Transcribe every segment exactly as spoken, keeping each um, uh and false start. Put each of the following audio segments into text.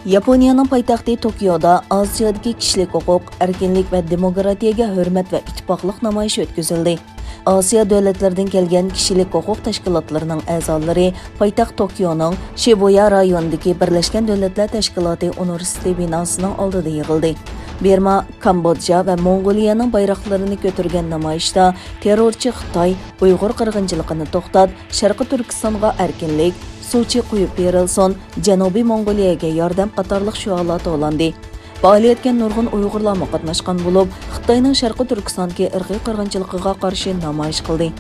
ياپونىيەنىڭ پايتەختى توكيودا ئاسىيادىكى كىشىلىك ھوقۇق، ئەركىنلىك ۋە دېموكراتىيەگە ھۆرمەت ۋە ئىتتىپاقلىق نامايىشى ئۆتكۈزۈلدى. ئاسىيا دۆلەتلىرىدىن كەلگەن كىشىلىك ھوقۇق تەشكىلاتلىرىنىڭ ئەزالىرى پايتەخت توكيونىڭ شىبۇيا رايونىدىكى بىرلەشكەن دۆلەتلەر تەشكىلاتى ئۇنىۋېرسىتېتى بىناسىنىڭ ئالدىدا يىغىلدى. بىرما، كامبودژا ۋە موڭغۇلىيەنىڭ بايراقلىرىنى كۆتۈرگەن نامايىشتا تېررورچى خىتاي، ئۇيغۇر قىرغىنچىلىقىنى توختات، شەرقىي تۈركىستانغا ئەركىنلىك، سۇچى قويۇپ بېرىلسۇن، جەنۇبىي موڭغۇلىيەگە ياردەم قاتارلىق شوئارلار توۋلاندى. پائالىيەتكە نۇرغۇن ئۇيغۇرلارمۇ قاتناشقان بولۇپ، خىتاينىڭ شەرقىي تۈركىستاندىكى ئىرقىي قىرغىنچىلىقىغا قارشى نامايىش قىلدى.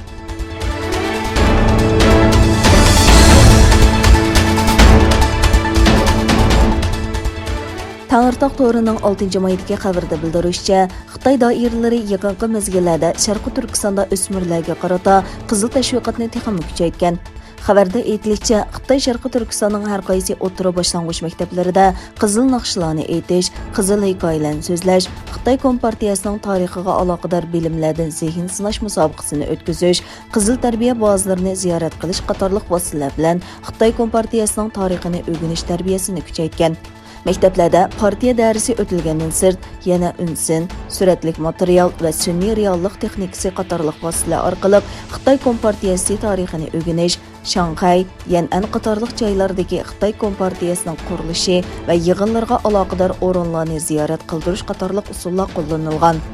تەڭرىتاغ تورىنىڭ ئالتىنچى مايدىكى خەۋىرىدە بىلدۈرۈشىچە، خىتاي دائىرىلىرى يېقىنقى مەزگىللەردە شەرقىي تۈركىستاندا ئۆسمۈرلەرگە قارىتا قىزىل تەشۋىقاتنى تېخىمۇ كۈچەيتكەن. خەۋەردە ئېيتىلىشىچە، خىتاي شەرقىي تۈركىستاننىڭ ھەر قايسى ئوتتۇرا باشلانغۇچ مەكتەپلىرىدە قىزىل ناخشىلارنى ئېيتىش، قىزىل ھېكايىلەرنى سۆزلەش، خىتاي كومپارتىيەسىنىڭ تارىخىغا ئالاقىدار بىلىملەردىن زېھىن سىناش مۇسابىقىسىنى ئۆتكۈزۈش، قىزىل تەربىيە بازىلىرىنى زىيارەت قىلىش قاتارلىق ۋاسىتىلەر بىلەن خىتاي كومپارتىيەسىنىڭ تارىخىنى ئۆگىنىش تەربىيەسىنى كۈچەيتكەن. مەكتەپلەردە پارتىيە دەرسى ئۆتۈلگەندىن سىرت، يەنە ئۈن سىن، سۈرەتلىك ماتېرىيال ۋە سۈنئىي رېئاللىق تېخنىكىسى قاتارلىق ۋاسىتىلەر ئارقىلىق خىتاي كومپارتىيەسى تارىخىنى ئۆگىنىش، شاڭخەي، يەنئەن قاتارلىق جايلاردىكى خىتاي كومپارتىيەسىنىڭ قۇرۇلۇشى ۋە يىغىنلىرىغا ئالاقىدار ئورۇنلارنى زىيارەت قىلدۇرۇش قاتارلىق ئۇسۇللار قوللىنىلغان.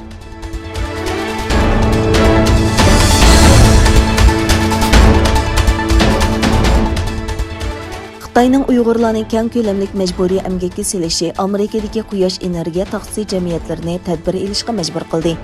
خىتاينىڭ ئۇيغۇرلارنى كەڭ كۆلەملىك مەجبۇرىي ئەمگەككە سېلىشى ئامېرىكىدىكى قۇياش ئېنېرگىيە تاختىسى جەمئىيەتلىرىنى تەدبىر ئېلىشقا مەجبۇر قىلدى.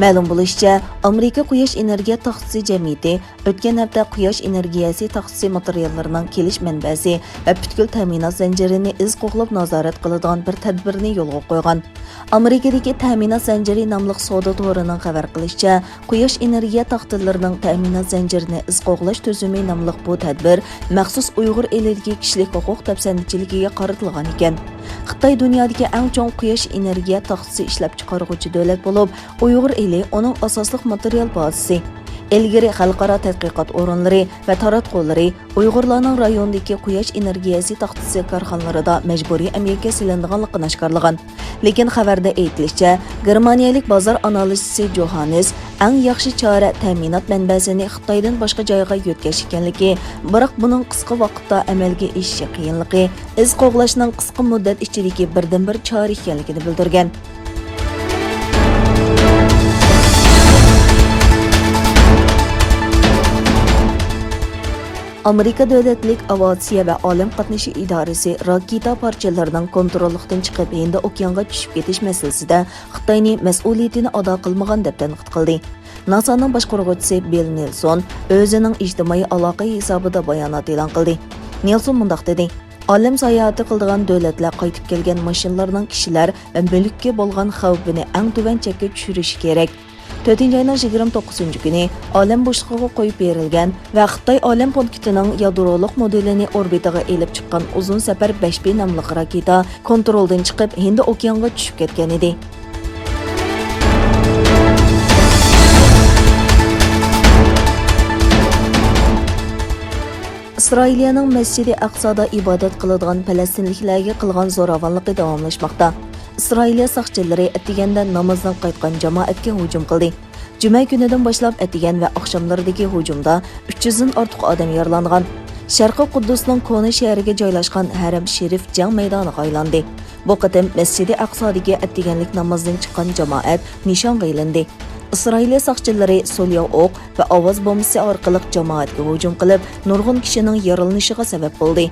مەلۇم بولۇشىچە، ئامېرىكا قۇياش ئېنېرگىيە تاختىسى جەمئىيىتى ئۆتكەن ھەپتە قۇياش ئېنېرگىيەسى تاختىسى ماتېرىياللىرىنىڭ كېلىش مەنبەسى ۋە پۈتكۈل تەمىنات زەنجىرىنى ئىز قوغلاپ نازارەت قىلىدىغان بىر تەدبىرنى يولغا قويغان. ئامېرىكىدىكى تەمىنات زەنجىرى ناملىق سودا تورىنىڭ خەۋەر قىلىشىچە، قۇياش ئېنېرگىيە تاختىلىرىنىڭ تەمىنات زەنجىرىنى ئىز قوغلاش تۈزۈمى ناملىق بۇ تەدبىر مەخسۇس ئۇيغۇر ئېلىدىكى كىشىلىك ھوقۇق دەپسەندىچىلىكىگە قارىتىلغان ئىكەن. خىتاي دۇنيادىكى ئەڭ چوڭ قۇياش ئېنېرگىيە تاختىسى ئىشلەپچىقارغۇچى دۆلەت بولۇپ، ئۇيغۇر ئېلى ئۇنىڭ ئاساسلىق ماتېرىيال بازىسى. ئىلگىرى خەلقئارا تەتقىقات ئورۇنلىرى ۋە تاراتقۇلىرى ئۇيغۇرلارنىڭ رايوندىكى قۇياش ئېنېرگىيەسى تاختىسى كارخانىلىرىدا مەجبۇرىي ئەمگەككە سېلىنىدىغانلىقىنى ئاشكارىلىغان. لېكىن خەۋەردە ئېيتىلىشىچە، گېرمانىيەلىك بازار ئانالىزچىسى جوھاننېس ئەڭ ياخشى چارە تەمىنات مەنبەسىنى خىتايدىن باشقا جايغا يۆتكەش ئىكەنلىكى، بىراق بۇنىڭ قىسقا ۋاقىتتا ئەمەلگە ئېشىشى قىيىنلىقى، ئىز قوغلاشنىڭ قىسقا مۇددەت ئىچىدىكى بىردىنبىر چارە ئىكەنلىكىنى بىلدۈرگەن. ئامېرىكا دۆلەتلىك ئاۋىئاتسىيە ۋە ئالەم قاتنىشى ئىدارىسى راكېتا پارچىلىرىنىڭ كونتروللۇقتىن چىقىپ، ھىندى ئوكيانغا چۈشۈپ كېتىش مەسىلىسىدە خىتاينى مەسئۇلىيىتىنى ئادا قىلمىغان دەپ تەنقىد قىلدى. ناسانىڭ باشقۇرغۇچىسى بىل نېلسون ئۆزىنىڭ ئىجتىمائىي ئالاقە ھېسابىدا بايانات ئېلان قىلدى. نېلسون مۇنداق دېدى: «ئالەم ساياھىتى قىلىدىغان دۆلەتلەر قايتىپ كەلگەن ماشىنىلارنىڭ كىشىلەر ۋە مۈلۈككە بولغان خەۋپىنى ئەڭ تۆۋەن چەككە چۈشۈرۈشى كېرەك.» تۆتىنچى ئاينىڭ يىگىرمە توققۇزىنچى كۈنى ئالەم بوشلۇقىغا قويۇپ بېرىلگەن ۋە خىتاي ئالەم پونكىتىنىڭ يادرولۇق مودېلىنى ئوربىتىغا ئېلىپ چىققان ئۇزۇن سەپەر بەش بى ناملىق راكېتا كونترولدىن چىقىپ، ھىندى ئوكيانغا چۈشۈپ كەتكەن ئىدى. ئىسرائىلىيەنىڭ مەسچىدى ئەقسادا ئىبادەت قىلىدىغان پەلەستىنلىكلەرگە قىلغان زوراۋانلىقى داۋاملاشماقتا. ئىسرائىلىيە ساقچىلىرى ئەتىگەندە نامازدىن قايتقان جامائەتكە ھۇجۇم قىلدى. جۈمە كۈنىدىن باشلاپ ئەتىگەن ۋە ئاخشاملىرىدىكى ھۇجۇمدا ئۈچ يۈزدىن ئارتۇق ئادەم يارىلانغان. شەرقىي قۇددۇسنىڭ كونا شەھىرىگە جايلاشقان ھەرەم شېرىف جەڭ مەيدانىغا ئايلاندى. بۇ قېتىم مەسچىدى ئەقسادىكى ئەتىگەنلىك نامازدىن چىققان جامائەت نىشانغا ئېلىندى. ئىسرائىلىيە ساقچىلىرى سولياۋ ئوق ۋە ئاۋاز بومبىسى ئارقىلىق جامائەتكە ھۇجۇم قىلىپ، نۇرغۇن كىشىنىڭ يارىلىنىشىغا سەۋەب بولدى.